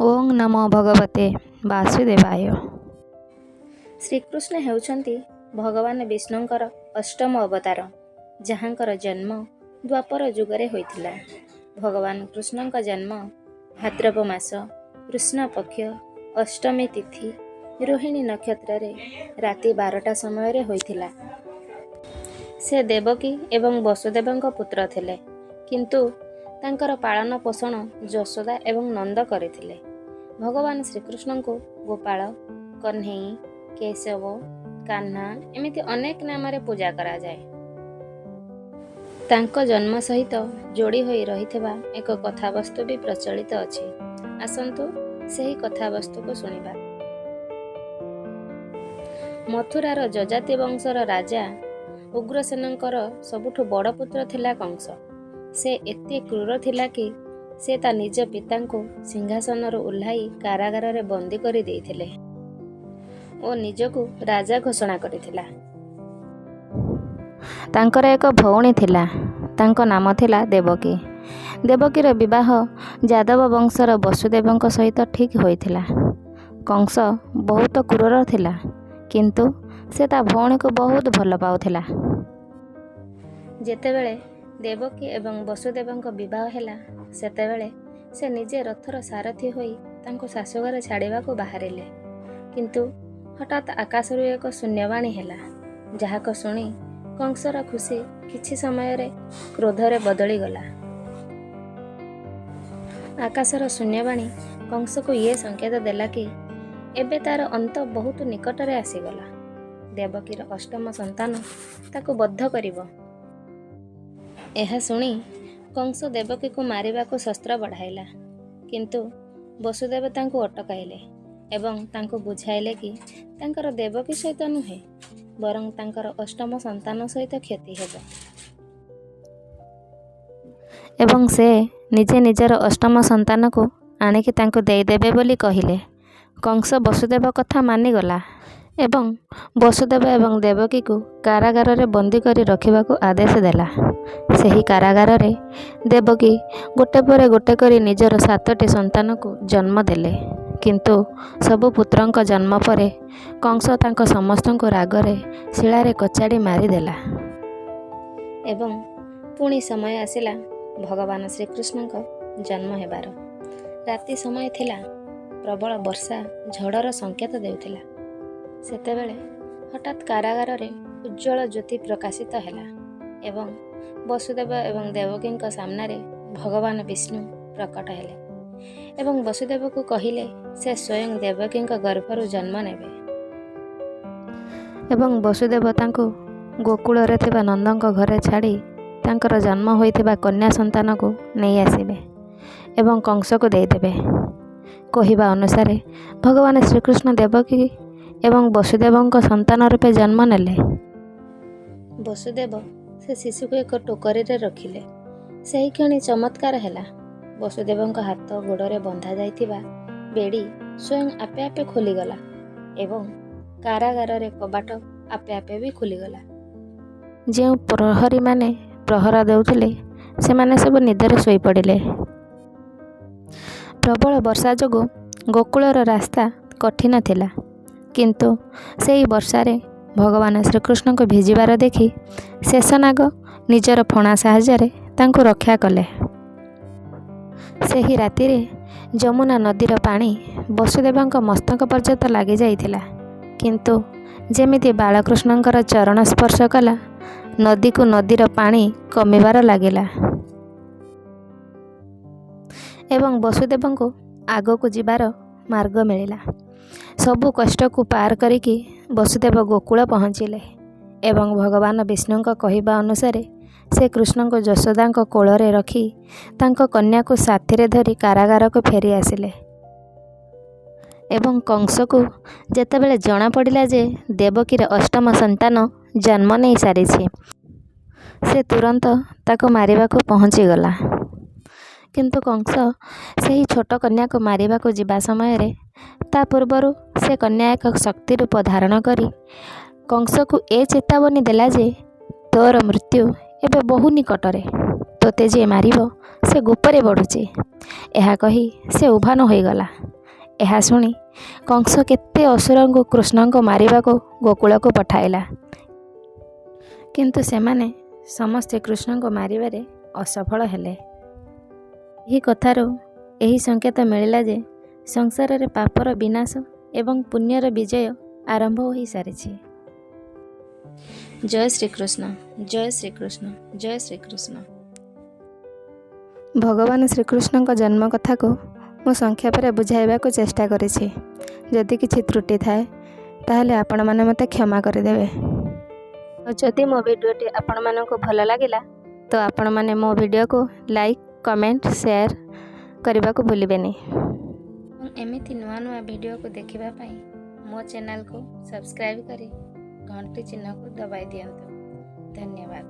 ଓଁ ନମୋ ଭଗବତେ ବାସୁଦେବାୟ। ଶ୍ରୀକୃଷ୍ଣ ହେଉଛନ୍ତି ଭଗବାନ ବିଷ୍ଣୁଙ୍କର ଅଷ୍ଟମ ଅବତାର, ଯାହାଙ୍କର ଜନ୍ମ ଦ୍ୱାପର ଯୁଗରେ ହୋଇଥିଲା। ଭଗବାନ କୃଷ୍ଣଙ୍କ ଜନ୍ମ ଭାଦ୍ରବ ମାସ କୃଷ୍ଣ ପକ୍ଷ ଅଷ୍ଟମୀ ତିଥି ରୋହିଣୀ ନକ୍ଷତ୍ରରେ ରାତି 12ଟା ସମୟରେ ହୋଇଥିଲା। ସେ ଦେବକୀ ଏବଂ ବସୁଦେବଙ୍କ ପୁତ୍ର ଥିଲେ, କିନ୍ତୁ ତାଙ୍କର ପାଳନ ପୋଷଣ ଯଶୋଦା ଏବଂ ନନ୍ଦ କରିଥିଲେ। ଭଗବାନ ଶ୍ରୀକୃଷ୍ଣଙ୍କୁ ଗୋପାଳ, କହ୍ନେଇ, କେଶବ, କାହ୍ନା ଏମିତି ଅନେକ ନାମରେ ପୂଜା କରାଯାଏ। ତାଙ୍କ ଜନ୍ମ ସହିତ ଯୋଡ଼ି ହୋଇ ରହିଥିବା ଏକ କଥାବସ୍ତୁ ବି ପ୍ରଚଳିତ ଅଛି। ଆସନ୍ତୁ ସେହି କଥାବସ୍ତୁକୁ ଶୁଣିବା। ମଥୁରାର ଯଯାତି ବଂଶର ରାଜା ଉଗ୍ରସେନଙ୍କର ସବୁଠୁ ବଡ଼ ପୁତ୍ର ଥିଲା କଂସ। ସେ ଏତେ କ୍ରୂର ଥିଲା କି ସେ ତା ନିଜ ପିତାଙ୍କୁ ସିଂହାସନରୁ ଓହ୍ଲାଇ କାରାଗାରରେ ବନ୍ଦୀ କରି ଦେଇଥିଲେ ଓ ନିଜକୁ ରାଜା ଘୋଷଣା କରିଥିଲା। ତାଙ୍କର ଏକ ଭଉଣୀ ଥିଲା, ତାଙ୍କ ନାମ ଥିଲା ଦେବକୀ। ଦେବକୀର ବିବାହ ଯାଦବ ବଂଶର ବସୁଦେବଙ୍କ ସହିତ ଠିକ୍ ହୋଇଥିଲା। କଂସ ବହୁତ କ୍ରୂର ଥିଲା, କିନ୍ତୁ ସେ ତା ଭଉଣୀକୁ ବହୁତ ଭଲ ପାଉଥିଲା। ଯେତେବେଳେ ଦେବକୀ ଏବଂ ବସୁଦେବଙ୍କ ବିବାହ ହେଲା, ସେତେବେଳେ ସେ ନିଜେ ରଥର ସାରଥୀ ହୋଇ ତାଙ୍କୁ ଶାଶୁଘରେ ଛାଡ଼ିବାକୁ ବାହାରିଲେ। କିନ୍ତୁ ହଠାତ୍ ଆକାଶରୁ ଏକ ଶୂନ୍ୟବାଣୀ ହେଲା, ଯାହାକୁ ଶୁଣି କଂସର ଖୁସି କିଛି ସମୟରେ କ୍ରୋଧରେ ବଦଳିଗଲା। ଆକାଶର ଶୂନ୍ୟବାଣୀ କଂସକୁ ଇଏ ସଂକେତ ଦେଲା କି ଏବେ ତାର ଅନ୍ତ ବହୁତ ନିକଟରେ ଆସିଗଲା। ଦେବକୀର ଅଷ୍ଟମ ସନ୍ତାନ ତାକୁ ବଧ କରିବ। ଏହା ଶୁଣି କଂସ ଦେବକୀକୁ ମାରିବାକୁ ଶସ୍ତ୍ର ବଢ଼ାଇଲା, କିନ୍ତୁ ବସୁଦେବ ତାଙ୍କୁ ଅଟକାଇଲେ ଏବଂ ତାଙ୍କୁ ବୁଝାଇଲେ କି ତାଙ୍କର ଦେବକୀ ସହିତ ନୁହେଁ, ବରଂ ତାଙ୍କର ଅଷ୍ଟମ ସନ୍ତାନ ସହିତ କ୍ଷତି ହେବ। ଏବଂ ସେ ନିଜେ ନିଜର ଅଷ୍ଟମ ସନ୍ତାନକୁ ଆଣିକି ତାଙ୍କୁ ଦେଇଦେବେ ବୋଲି କହିଲେ। କଂସ ବସୁଦେବ କଥା ମାନିଗଲା ଏବଂ ବସୁଦେବ ଏବଂ ଦେବକୀକୁ କାରାଗାରରେ ବନ୍ଦୀ କରି ରଖିବାକୁ ଆଦେଶ ଦେଲା। ସେହି କାରାଗାରରେ ଦେବକୀ ଗୋଟେ ପରେ ଗୋଟେ କରି ନିଜର 7ଟି ସନ୍ତାନକୁ ଜନ୍ମ ଦେଲେ। କିନ୍ତୁ ସବୁ ପୁତ୍ରଙ୍କ ଜନ୍ମ ପରେ କଂସ ତାଙ୍କ ସମସ୍ତଙ୍କୁ ରାଗରେ ଶିଳାରେ କଚାଡ଼ି ମାରିଦେଲା। ଏବଂ ପୁଣି ସମୟ ଆସିଲା ଭଗବାନ ଶ୍ରୀକୃଷ୍ଣଙ୍କ ଜନ୍ମ ହେବାର। ରାତି ସମୟ ଥିଲା, ପ୍ରବଳ ବର୍ଷା ଝଡ଼ର ସଂକେତ ଦେଉଥିଲା। ସେତେବେଳେ ହଠାତ୍ କାରାଗାରରେ ଉଜ୍ଜ୍ୱଳ ଜ୍ୟୋତି ପ୍ରକାଶିତ ହେଲା ଏବଂ ବସୁଦେବ ଏବଂ ଦେବକୀଙ୍କ ସାମ୍ନାରେ ଭଗବାନ ବିଷ୍ଣୁ ପ୍ରକଟ ହେଲେ ଏବଂ ବସୁଦେବକୁ କହିଲେ ସେ ସ୍ୱୟଂ ଦେବକୀଙ୍କ ଗର୍ଭରୁ ଜନ୍ମ ନେବେ। ଏବଂ ବସୁଦେବ ତାଙ୍କୁ ଗୋକୁଳରେ ଥିବା ନନ୍ଦଙ୍କ ଘରେ ଛାଡ଼ି ତାଙ୍କର ଜନ୍ମ ହୋଇଥିବା କନ୍ୟା ସନ୍ତାନକୁ ନେଇ ଆସିବେ ଏବଂ କଂସକୁ ଦେଇଦେବେ। କହିବା ଅନୁସାରେ ଭଗବାନ ଶ୍ରୀକୃଷ୍ଣ ଦେବକୀ ଏବଂ ବସୁଦେବଙ୍କ ସନ୍ତାନ ରୂପେ ଜନ୍ମ ନେଲେ। ବସୁଦେବ ସେ ଶିଶୁକୁ ଏକ ଟୋକରିରେ ରଖିଲେ। ସେହିକ୍ଷଣି ଚମତ୍କାର ହେଲା। ବସୁଦେବଙ୍କ ହାତ ଗୋଡ଼ରେ ବନ୍ଧା ଯାଇଥିବା ବେଡ଼ି ସ୍ୱୟଂ ଆପେ ଆପେ ଖୋଲିଗଲା ଏବଂ କାରାଗାରରେ କବାଟ ଆପେ ଆପେ ବି ଖୋଲିଗଲା। ଯେଉଁ ପ୍ରହରୀମାନେ ପ୍ରହରା ଦେଉଥିଲେ, ସେମାନେ ସବୁ ନିଦରେ ଶୋଇପଡ଼ିଲେ। ପ୍ରବଳ ବର୍ଷା ଯୋଗୁଁ ଗୋକୁଳର ରାସ୍ତା କଠିନ ଥିଲା, କିନ୍ତୁ ସେହି ବର୍ଷାରେ ଭଗବାନ ଶ୍ରୀକୃଷ୍ଣଙ୍କୁ ଭିଜିବାର ଦେଖି ଶେଷନାଗ ନିଜର ଫଣା ସାହାଯ୍ୟରେ ତାଙ୍କୁ ରକ୍ଷା କଲେ। ସେହି ରାତିରେ ଯମୁନା ନଦୀର ପାଣି ବସୁଦେବଙ୍କ ମସ୍ତକ ପର୍ଯ୍ୟନ୍ତ ଲାଗିଯାଇଥିଲା, କିନ୍ତୁ ଯେମିତି ବାଳକୃଷ୍ଣଙ୍କର ଚରଣ ସ୍ପର୍ଶ କଲା, ନଦୀକୁ ନଦୀର ପାଣି କମିବାର ଲାଗିଲା ଏବଂ ବସୁଦେବଙ୍କୁ ଆଗକୁ ଯିବାର ମାର୍ଗ ମିଳିଲା। ସବୁ କଷ୍ଟକୁ ପାର କରିକି ବସୁଦେବ ଗୋକୁଳ ପହଞ୍ଚିଲେ ଏବଂ ଭଗବାନ ବିଷ୍ଣୁଙ୍କ କହିବା ଅନୁସାରେ ସେ କୃଷ୍ଣଙ୍କୁ ଯଶୋଦାଙ୍କ କୋଳରେ ରଖି ତାଙ୍କ କନ୍ୟାକୁ ସାଥିରେ ଧରି କାରାଗାରକୁ ଫେରି ଆସିଲେ। ଏବଂ କଂସକୁ ଯେତେବେଳେ ଜଣାପଡ଼ିଲା ଯେ ଦେବକୀର ଅଷ୍ଟମ ସନ୍ତାନ ଜନ୍ମ ନେଇସାରିଛି, ସେ ତୁରନ୍ତ ତାକୁ ମାରିବାକୁ ପହଞ୍ଚିଗଲା। କିନ୍ତୁ କଂସ ସେହି ଛୋଟ କନ୍ୟାକୁ ମାରିବାକୁ ଯିବା ସମୟରେ ତା ପୂର୍ବରୁ ସେ କନ୍ୟା ଏକ ଶକ୍ତି ରୂପ ଧାରଣ କରି କଂସକୁ ଏ ଚେତାବନୀ ଦେଲା ଯେ ତୋର ମୃତ୍ୟୁ ଏବେ ବହୁ ନିକଟରେ, ତୋତେ ଯିଏ ମାରିବ ସେ ଗୋପରେ ବଢ଼ୁଛି। ଏହା କହି ସେ ଉଭାନ ହୋଇଗଲା। ଏହା ଶୁଣି କଂସ କେତେ ଅସୁରଙ୍କୁ କୃଷ୍ଣଙ୍କୁ ମାରିବାକୁ ଗୋକୁଳକୁ ପଠାଇଲା, କିନ୍ତୁ ସେମାନେ ସମସ୍ତେ କୃଷ୍ଣଙ୍କୁ ମାରିବାରେ ଅସଫଳ ହେଲେ। ଏହି କଥାରୁ ଏହି ସଂକେତ ମିଳିଲା ଯେ ସଂସାରରେ ପାପର ବିନାଶ ଏବଂ ପୁଣ୍ୟର ବିଜୟ ଆରମ୍ଭ ହୋଇସାରିଛି। ଜୟ ଶ୍ରୀକୃଷ୍ଣ, ଜୟ ଶ୍ରୀକୃଷ୍ଣ, ଜୟ ଶ୍ରୀକୃଷ୍ଣ। ଭଗବାନ ଶ୍ରୀକୃଷ୍ଣଙ୍କ ଜନ୍ମ କଥାକୁ ମୁଁ ସଂକ୍ଷେପରେ ବୁଝାଇବାକୁ ଚେଷ୍ଟା କରିଛି। ଯଦି କିଛି ତ୍ରୁଟି ଥାଏ, ତାହେଲେ ଆପଣମାନେ ମୋତେ କ୍ଷମା କରିଦେବେ। ଆଉ ଯଦି ମୋ ଭିଡ଼ିଓଟି ଆପଣମାନଙ୍କୁ ଭଲ ଲାଗିଲା, ତ ଆପଣମାନେ ମୋ ଭିଡ଼ିଓକୁ ଲାଇକ୍, କମେଣ୍ଟ, ସେୟାର କରିବାକୁ ଭୁଲିବେନି। ଏବଂ ଏମିତି ନୂଆ ନୂଆ ଭିଡ଼ିଓକୁ ଦେଖିବା ପାଇଁ ମୋ ଚ୍ୟାନେଲକୁ ସବସ୍କ୍ରାଇବ୍ କରି ଘଣ୍ଟି ଚିହ୍ନକୁ ଦବାଇ ଦିଅନ୍ତୁ। ଧନ୍ୟବାଦ।